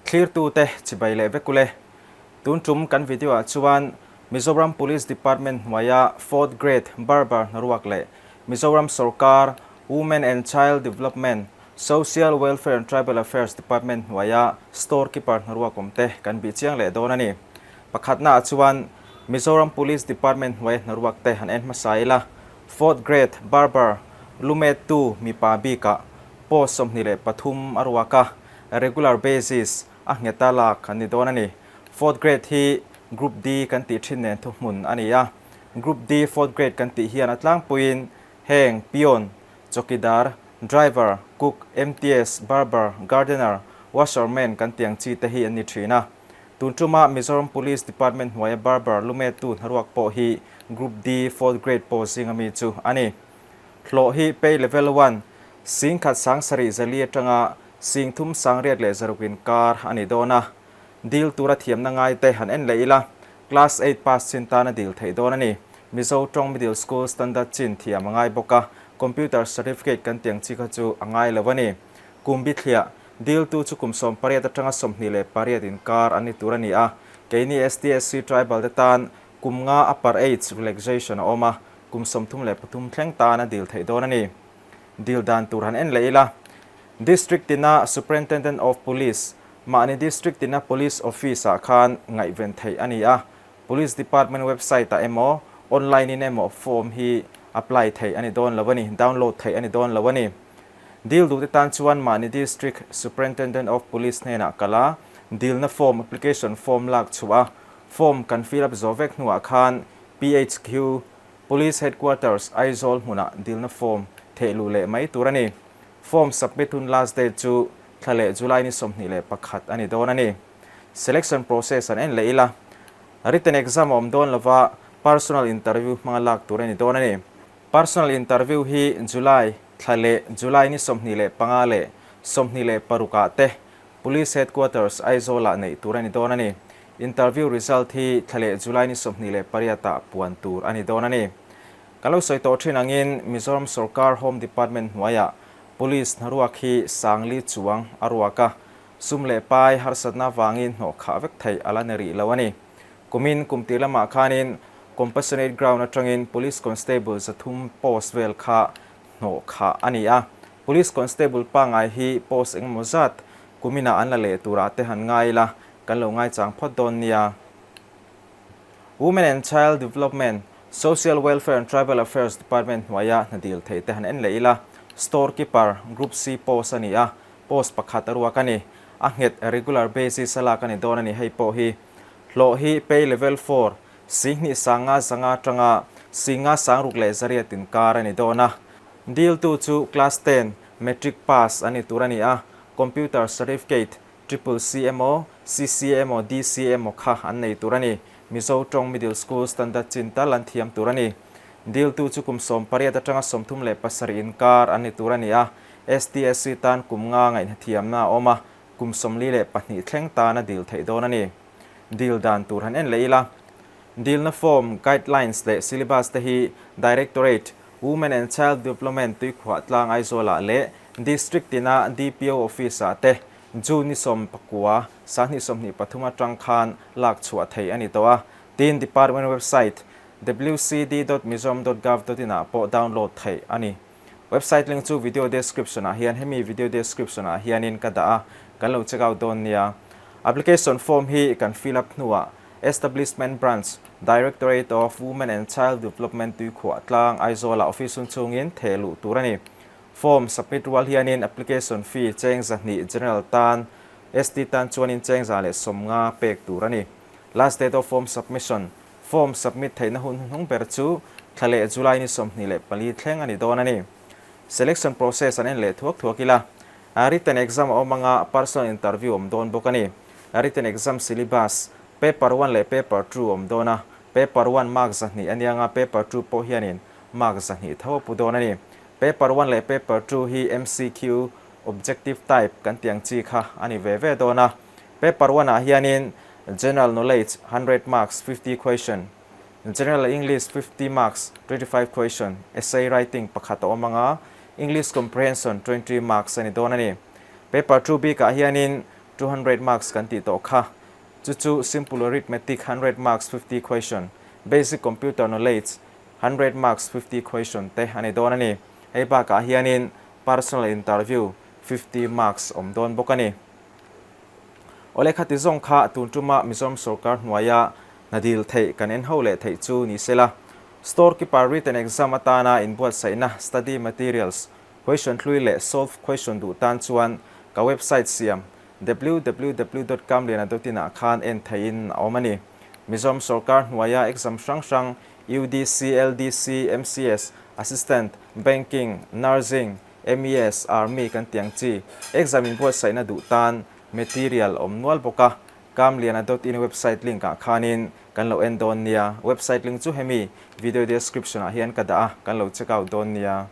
Thlirtute chibai leh vek ule. Tun tum kan video ah chuan Mizoram Police Department hnuaia Fourth Grade Barber hnaruak leh Mizoram Sorkar Women and Child Development, Social Welfare and Tribal Affairs Department hnuaia Store Keeper hnaruak awmte kan bih chiang leh dawn a ni. Pakhatnaah chuan Mizoram Police Department hnuaia hnaruak te han en hmasa ila, Fourth Grade Barber lumettu mipa bikah post 23 a ruak a, regular basis a ngheta lak an ni dawn a ni. Fourth Grade hi Group D kan tih thin nen thuhmun a ni a, Group D Fourth Grade kan tih hian a tlangpuiin heng peon, chawkidar, driver, cook, MTS, barber, gardener, washerman kan tih ang chi te hi an ni thin a. Tun tuma Mizoram Police Department hnuaia barber lumettu hnaruak pawh hi Group D Fourth Grade post zinga mi chu a ni. Hlawh hi Pay Level One, 10,000 740 atanga 3600 inkar a ni dawn a. Dil tura thiamna ngaite han en leh ila, Class Eight pass chin tan a dil theih dawn a ni. Mizo tawng Middle School Standard chin thiam a ngai bawk a, Computer Certificate kan tiang chi kha chu a ngai lo a ni. Kum bithliah, Diltu chu kum 18 atanga 28 inkar an ni tur a ni a, keini STSC Tribal te tan kum nga upper age relaxation a awm a, kum 33 thleng tan a dil theih dawn a ni. Dil dan tur han en leh ila, District tina Superintendent of Police, mahni District tina Police Office ah khan ngaihven theih a ni a, Police Department website ah emaw, online in emaw form hi apply theih a ni dawn lo a ni, download theih a ni dawn lo a ni. Dil duhte tan chuan mahni District Superintendent of Police hnenah kal a, dilna form, application form lak chhuah a, form kan fill up zawh vek hnuah khan PHQ, Police Headquarters, Aizawl hmunah dilna form theh luh leh mai tur a ni. Form submit hun last date chu thla leh July ni 21 a ni dawn a ni. Selection process an en leh ila, written exam a awm dawn lova personal interview hmanga lak tur a ni dawn a ni. Personal interview hi July thla leh July ni 25 leh 26 ah te Police Headquarters Aizawl ah neih tur a ni dawn a ni. Interview result hi thla leh July ni 28 ah puan tur a ni dawn a ni. Kan lo sawi tawh thin angin Mizoram Sorkar Home Department hnuaiah Police hnaruak hi 4000 chuang a ruak a, sum leh pai harsatna avangin hnawh khah vek theih a la ni rih lo a ni. Kumin kum tir lamah khanin Compassionate Ground atangin Police Constable 300 post vel kha hnawh khah a ni a. Police Constable pangngai hi post engemaw zat kuminah an la leh turah te han ngai ila, kan lo ngaichang phawt dawn nia. Women and Child Development, Social Welfare and Tribal Affairs Department hnuaia hna dil theih te han en leh ila, Store Keeper, Group C post a ni a, post pakhat a ruak a ni. A nghet regular basis a lak a ni dawn a ni hei pawh hi. Hlawh hi Pay Level Four, 2500 atanga 5608 inkar a ni dawn a. Diltu chu Class Ten, Matric pass a ni tur a ni a, Computer Certificate, Triple C emaw, CC emaw, DC emaw kha an nei tur a ni. Mizo tawng Middle School Standard chin tal an thiam tur a ni. Diltu chu kum 18 atanga 37 inkar an ni tur a ni a, STSC tan kum nga ngaihhnathiamna a awm a, kum 42 thleng tan a dil theih dawn a ni. Dil dan tur han en leh ila. Dilna form, guidelines leh syllabus te hi Directorate, Women and Child Development Tuikhuah Tlang Aizawlah leh District tina DPO Office ah te June ni 19, 2023 atang khan lak chhuah theih a ni tawh a. Tin, Department website wcd dot mizoram dot gov dot in ah pawh download theih a ni. Website link chu video description ah hian hemi video description ah hianin ka dah a, kan lo check out dawn nia. Application form hi kan fill up hnuah Establishment Branch, Directorate of Women and Child Development Tuikhuah Tlang, Aizawl ah office hun chungin theh luh tur a ni. Form submit rual hianin application fee cheng 200 general tan, ST tan chuanin cheng 150 pek tur a ni. Last date of form submission, Form submit theihna hun hnuhnung ber chu thla leh July ni 24 thleng a ni dawn a ni. Selection process an en leh thuak thuak ila, written exam a awm anga personal interview awm dawn bawk a ni. Written exam syllabus, paper one leh paper two awm dawn a, paper one mark 200 a nia anga paper two pawh hianin mark 200 tho a pu dawn a ni. Paper one leh paper two hi MCQ, objective type kan tih ang chi kha a ni ve ve dawn a. Paper one ah hianin General Knowledge 100 marks 50 question, General English 50 marks 25 question, Essay Writing pakhat a awm anga, English Comprehension 20 marks a ni dawn a ni. Paper two bikah hianin. 200 marks kan tih tawh kha. Chu chu Simple Arithmetic 100 marks 50 question, Basic Computer Knowledge 100 marks 50 question te a ni dawn a ni. Hei bakah hianin Personal Interview 50 marks awm dawn bawk a ni. Awle khati zawng kha tun tuma Mizoram sorkar hnuaia hna dil theih kan en ho leh theih chu ni sela. Store Keeper Written Exam atana inbuatsaihna Study Materials, Question hlui leh Solve Question duh tan chuan ka website siam www.kamliana.in ah khan en theihin a awm a ni. Mizoram sorkar hnuaia exam hrang hrang UDC, LDC, MCS, Assistant, Banking, Nursing, MES, Army kan tih ang chi exam inbuatsaihna duh tan material awm nual bawk a, Kamliana.in website link ah khanin kan lo en dawn nia. Website link chu hemi video description ah hian ka dah a, kan lo check out dawn nia.